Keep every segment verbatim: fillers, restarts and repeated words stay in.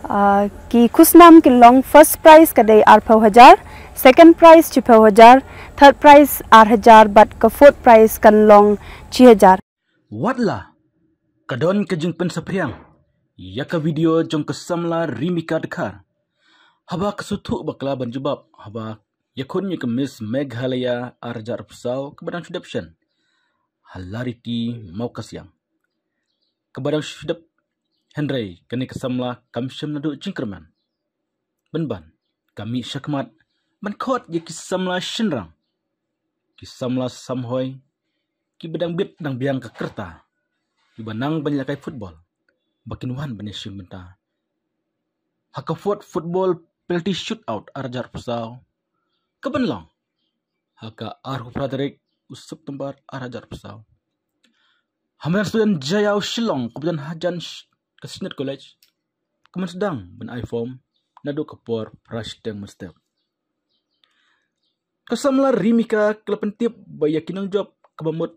Ah, ki khusnam ki long first prize ka dei arphew hajar, second prize shiphew hajar, third prize ar hajar bad ka fourth prize kan long shi hajar. Wat la ka don ka jingpynsaphriang ïa ka video jong ka samla Rimika Dkhar, haba ka sngewthuh bakla ban jubab haba ïakhun ïa ka Miss Meghalaya ar hajar arphew saw kaba dang shu dep shen ha Lariti Mawkasiang. Kaba dang shu dep, hynrei kane ka samla kam shym naduh jingkyrmen. Pynban ka mih shakhmat ban khot ïa ki samla shynrang, ki samla samhoi, kiba dang bit dang biang ka rta, kiba nang ban ïalehkai football, ba kin wan ban ïashim bynta ha ka fourth football penalty shootout ar hajar arphew saw, kaban long ha ka arphew phra tarik u September ar hajar arphew saw. Ha madan student Jaiaw Shillong kaba don hajan sh-, ka Synod College, ka mynsdang ban ai form naduh ka por phra shiteng mynstep. Ka samla Rimika ka la pyntip ba ïa ki nongjop kaba mut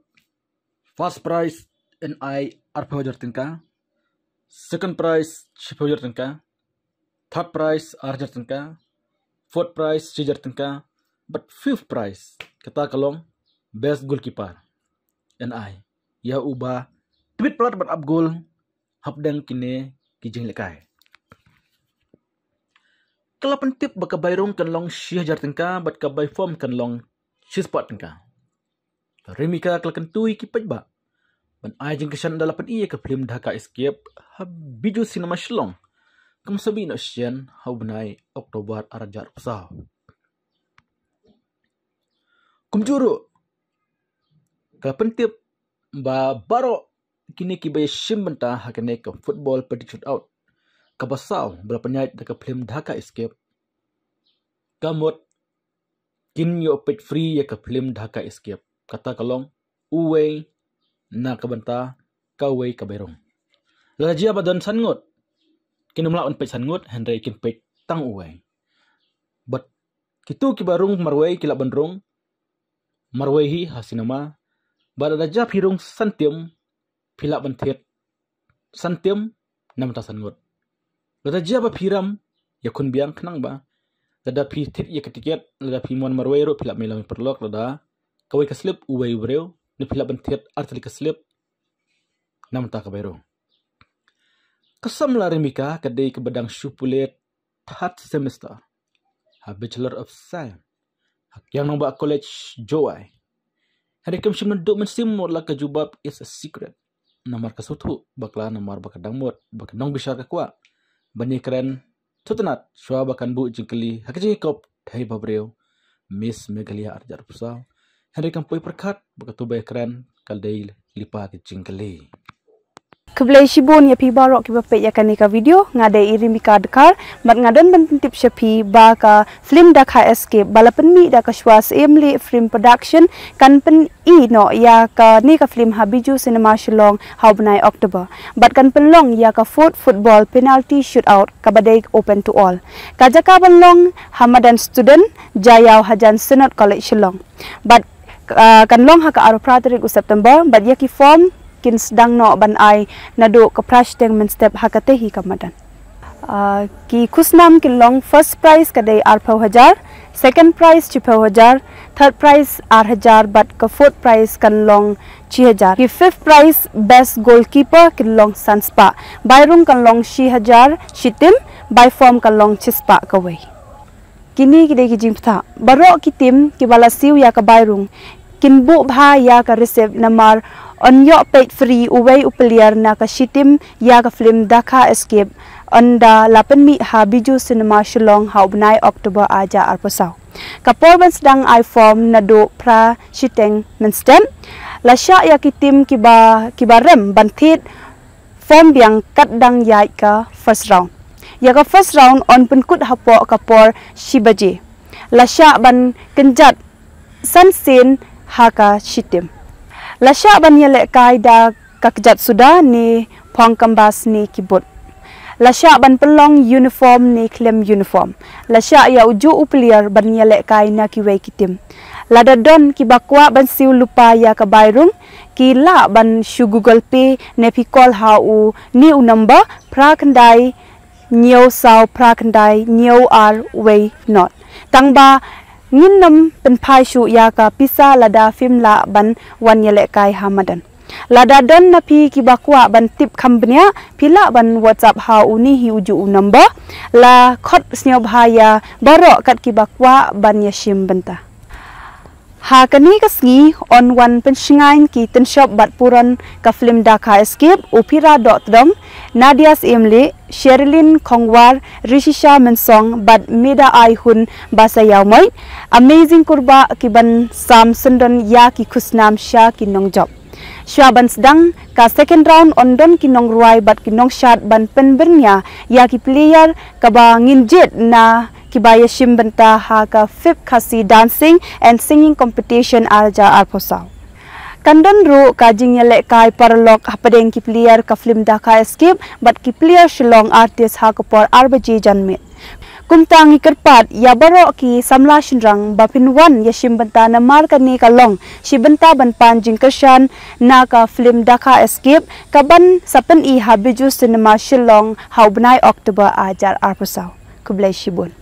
first prize yn ai arphew hajar tyngka, second prize shiphew hajar tyngka, third prize ar hajar tyngka, fourth prize shi hajar tyngka, bad fifth prize kata ka long best goalkeeper, yn ai ïa uba tbit palat bad ap gol hapdeng kine ki jinglehkai. Ka la pyntip ba ka bai rung kan long shi hajar tyngka bad ka bai form kan long shispah tyngka. Rimika ka la kyntu ïa ki paidbah ban ai jingkyrshan ynda la pyni ïa ka phlim Dhaka Escape ha Bijou Cinema Shillong, ka mynsabi noh shen ha u bnai October ar hajar arphew saw. Kumjuh ruh ka la pyntip ba baroh kine kiba ïashim bynta ha kane ka football penalty shootout kaba saw ba la pynïaid da ka phlim Dhaka Escape, ka mut kin ïoh peit free ïa ka phlim Dhaka Escape, kata ka long uwei na ka bynta kawei ka bai rung. Lada jia ba don san ngut, kin ym lah ban peit san ngut, hynrei kin peit tang uwei. Bad kito kiba rung marwei ki lah ban rung marwei hi ha cinema. Bad lada jia phi rung san tim, phi lah ban thied san tim na bynta san ngut. Lada jia ba phi rem, ïakhun biang khnang ba lada phi thied ïa ka tiket, lada phi mon marwei ruh phi lah mih lang paralok, lada kawei ka slip uwei u briew, ne phi lah ban thied artylli ka slip na bynta ka bai rung. Ka samla Rimika ka dei kaba dang shu pule third semester ha Bachelor of Science ha Kiang Nangbah College, Jowai. Hynrei kam shym naduh mynsiem wat la ka jubab is a secret. Namar ka sngewthuh bakla namar ba ka dang mut ba ka nongbishar ka kwah ban ïakren sngewtynnat shuwa ba kan buh jingkylli ha ka jingïakop thei ba briew Miss Meghalaya ar hajar arphew saw. Hynrei kam poi pyrkhat ba kato ba ïakren ka dei lypa ka jingkylli. Khublei shibun ïa phi baroh kiba peit ïa kane ka video. Nga dei i Rimika Dkhar, bad nga don ban pyntip sha phi ba ka phlim Dhaka Escape ba la pynmih da ka Shwa Syiem Leh Film Production kan pyni noh ïa kane ka phlim ha Bijou Cinema Shillong ha u bnai October. Bad kan pynlong ïa ka fourth football penalty shootout kaba dei open to all. Ka jaka ban long ha madan student Jaiaw hajan Synod College Shillong. Bad, ah, kan long ha ka arphew phra tarik u September, bad ïa ki form kin sdang noh ban ai naduh ka phra shiteng mynstep ha katei hi ka madan. Ah, ki khusnam kin long first prize ka dei arphew hajar, second prize shiphew hajar, third prize ar hajar bad ka fourth prize kan long shi hajar. Ki fifth prize best goalkeeper kin long san spah. Bai rung kan long shi hajar shi tim, bai form kan long shispah kawei. Kine ki dei ki jingbthah. Baroh ki tim kiba la siew ïa ka bai rung kin buh bha ïa ka receipt namar yn ïoh peit free uwei u player na ka shi tim ïa ka phlim Dhaka Escape, ynda la pynmih ha Bijou Cinema Shillong ha u bnai October ar hajar arphew saw. Ka por ban sdang ai form naduh phra shiteng mynstep. Lashai ïa ki tim kiba, kiba rem ban thied form biang kat dang ïaid ka first round. Ïa ka first round yn pynkut hapoh ka por shi baje. Lashai ban kynjat san sien ha ka shi tim. Lashai ban ïalehkai da ka kjat suda ne phong kambas ne ki boot. Lashai ban pynlong uniform ne khlem uniform. Lashai ïa ujuh u player ban ïalehkai na kiwei ki tim. Lada don kiba kwah ban siew lypa ïa ka bai rung, ki lah ban shu Google Pay ne phi call ha u, ne u number phra khyndai hynñiew saw phra khyndai hynñiew ar wei nod. Tangba ngin nym pynphai shuh ïa ka pisa lada phim lah ban wan ïalehkai ha madan. Lada don na phi kiba kwah ban tip kham bniah, phi lah ban WhatsApp ha une hi uju u number. La khot sngewbha ïa baroh kat kiba kwah ban ïashim bynta. Ha kane ka sngi yn wan pynshngaiñ ki tynshop bad puron ka film Dakha Escape, u Phira Dohtdong, Nadia Syiem Lih, Sherilyn Khongwar, Rishisha Mynsong bad Mida Aihun Basaiawmoit, Amazing Kurbah, ki ban sam syndon ïa ki khusnam sha ki nongjop. Shuwa ban sdang ka second round, yn don ki nongrwai bad ki nongshad ban pynbyrngia ïa ki player kaba ngin jied na kiba ïashim bynta ha ka fifth Khasi Dancing and Singing Competition ar hajar arphew saw. Kan don ruh ka jingïalehkai paralok hapdeng ki player ka film Dakha Escape bad ki player Shillong Artist ha ka por ar baje janmiet. Kumta ngi kyrpad ïa baroh ki samla shynrang ba phin wan ïashim bynta namar kane ka long shi bynta ban pan jingkyrshan na ka film Dakha Escape ka ban sa pyni ha Bijou Cinema Shillong ha u bnai October ar hajar arphew saw. Khublei shibun.